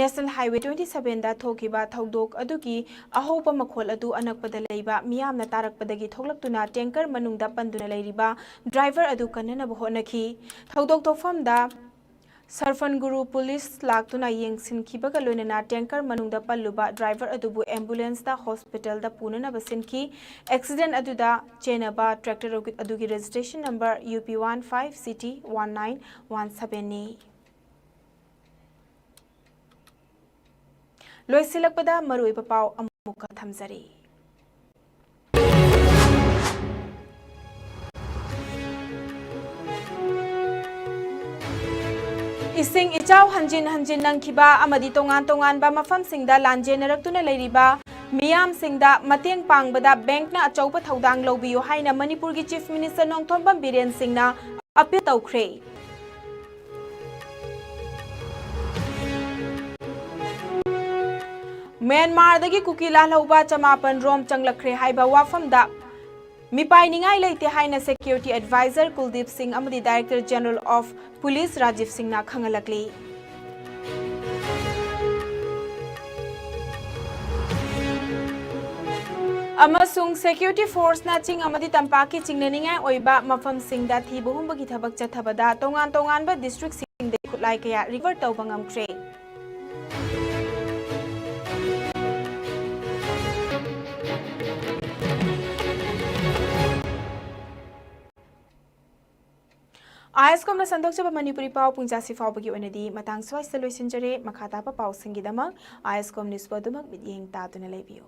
ꯅꯦꯁꯅꯦꯜ ꯍꯥꯏꯋꯦ ꯇ꯭ꯋꯦꯟꯇꯤ ꯁꯚꯦꯟꯗ ꯊꯣꯛꯈꯤꯕ ꯊꯧꯗꯣꯛ ꯑꯗꯨꯒꯤ ꯑꯍꯧꯕ ꯃꯈꯣꯜ ꯑꯗꯨ ꯑꯅꯛꯄꯗ ꯂꯩꯕ ꯃꯤꯌꯥꯝꯅ ꯇꯥꯔꯛꯄꯗꯒꯤ ꯊꯣꯛꯂꯛꯇꯨꯅ ꯇꯦꯡꯀꯔ ꯃꯅꯨꯡꯗ ꯄꯟꯗꯨꯅ ꯂꯩꯔꯤꯕ ꯗ꯭ꯔꯥꯏꯚꯔ ꯑꯗꯨ ꯀꯟꯅꯅꯕ ꯍꯣꯠꯅꯈꯤ꯫ ꯊꯧꯗꯣꯛ ꯊꯣꯛꯐꯝꯗ ꯁꯔꯐꯟꯒꯨꯔꯨ ꯄꯨꯂꯤꯁ ꯂꯥꯛꯇꯨꯅ ꯌꯦꯡꯁꯤꯟꯈꯤꯕꯒ ꯂꯣꯏꯅꯅ ꯇꯦꯡꯀꯔ ꯃꯅꯨꯡꯗ ꯄꯜꯂꯨꯕ ꯗ꯭ꯔꯥꯏꯚꯔ ꯑꯗꯨꯕꯨ ꯑꯦꯝꯕꯨꯂꯦꯟꯁꯇ ꯍꯣꯁꯄꯤꯇꯥꯜꯗ ꯄꯨꯅꯅꯕ ꯁꯤꯟꯈꯤ꯫ ꯑꯦꯛꯁꯤꯗꯦꯟ ꯑꯗꯨꯗ ꯆꯦꯟꯅꯕ ꯇ꯭ꯔꯦꯛꯇꯔ ꯑꯗꯨꯒꯤ registration number U P one five C T one nine one ꯁꯚꯦꯟꯅꯤ꯫ ꯂꯣꯏꯁꯤꯜꯂꯛꯄꯗ ꯃꯔꯨꯑꯣꯏꯕ ꯄꯥꯎ ꯑꯃꯨꯛꯀ ꯊꯝꯖꯔꯤ꯫ ꯏꯁꯤꯡ ꯏꯆꯥꯎ ꯍꯟꯖꯤꯟ ꯍꯟꯖꯤꯟ ꯅꯪꯈꯤꯕ ꯑꯃꯗꯤ ꯇꯣꯉꯥꯟ ꯇꯣꯉꯥꯟꯕ ꯃꯐꯝꯁꯤꯡꯗ ꯂꯥꯟꯖꯦꯟꯅꯔꯛꯇꯨꯅ ꯂꯩꯔꯤꯕ ꯃꯤꯌꯥꯝꯁꯤꯡꯗ ꯃꯇꯦꯡ ꯄꯥꯡꯕꯗ ꯕꯦꯡꯛꯅ ꯑꯆꯧꯕ ꯊꯧꯗꯥꯡ ꯂꯧꯕꯤꯌꯨ ꯍꯥꯏꯅ ꯃꯅꯤꯄꯨꯔꯒꯤ ꯆꯤꯐ ꯃꯤꯅꯤꯁꯇꯔ ꯅꯣꯡꯊꯣꯝꯕꯝ ꯕꯤꯔꯦꯟ ꯁꯤꯡꯅ ꯑꯄꯤꯜ ꯇꯧꯈ꯭ꯔꯦ꯫ ꯃ꯭ꯌꯥꯟꯃꯥꯔꯗꯒꯤ ꯀꯨꯀꯤ ꯂꯥꯜꯍꯧꯕ ꯆꯃꯥꯄꯟ ꯔꯣꯝ ꯆꯪꯂꯛꯈ꯭ꯔꯦ ꯍꯥꯏꯕ ꯋꯥꯐꯝꯗ ꯃꯤꯄꯥꯏꯅꯤꯡꯉꯥꯏ ꯂꯩꯇꯦ ꯍꯥꯏꯅ ꯁꯦꯀ꯭ꯌꯨꯔꯤꯇꯤ ꯑꯦꯗꯚꯥꯏꯖꯔ ꯀꯨꯜꯗꯤꯞ ꯁꯤꯡ ꯑꯃꯗꯤ director general of police Rajiv ꯁꯤꯡꯅ ꯈꯪꯍꯜꯂꯛꯂꯤ꯫ ꯑꯃꯁꯨꯡ ꯁꯦꯀ꯭ꯌꯨꯔꯤꯇꯤ ꯐꯣꯔꯁꯅ ꯆꯤꯡ ꯑꯃꯗꯤ ꯇꯝꯄꯥꯛꯀꯤ ꯆꯤꯡꯅꯅꯤꯡꯉꯥꯏ ꯑꯣꯏꯕ ꯃꯐꯝꯁꯤꯡꯗ ꯊꯤꯕ ꯍꯨꯝꯕꯒꯤ ꯊꯕꯛ ꯆꯠꯊꯕꯗ ꯇꯣꯉꯥꯟ ꯇꯣꯉꯥꯟꯕ ꯗꯤꯁꯇ꯭ꯔꯤꯛꯁꯤꯡꯗꯒꯤ ꯈꯨꯠꯂꯥꯏ ꯀꯌꯥ ꯔꯤꯀꯣꯚꯔ ꯇꯧꯕ ꯉꯝꯈ꯭ꯔꯦ꯫ ꯑꯥꯏ ꯑꯦꯁ ꯀꯣꯝꯅ ꯁꯟꯗꯣꯛꯆꯕ ꯃꯅꯤꯄꯨꯔꯤ ꯄꯥꯎ ꯄꯨꯡꯖꯥꯁꯤ ꯐꯥꯎꯕꯒꯤ ꯑꯣꯏꯅꯗꯤ ꯃꯇꯥꯡ ꯁ꯭ꯋꯥꯏꯁꯤꯗ ꯂꯣꯏꯁꯤꯟꯖꯔꯦ꯫ ꯃꯈꯥ ꯇꯥꯕ ꯄꯥꯎꯁꯤꯡꯒꯤꯗꯃꯛ ꯑꯥꯏ ꯑꯦꯁ ꯀꯣꯝ ꯅ꯭ꯌꯨꯁꯄꯨ ꯑꯗꯨꯃꯛ ꯃꯤꯠꯌꯦꯡ ꯇꯥꯗꯨꯅ ꯂꯩꯕꯤꯌꯨ꯫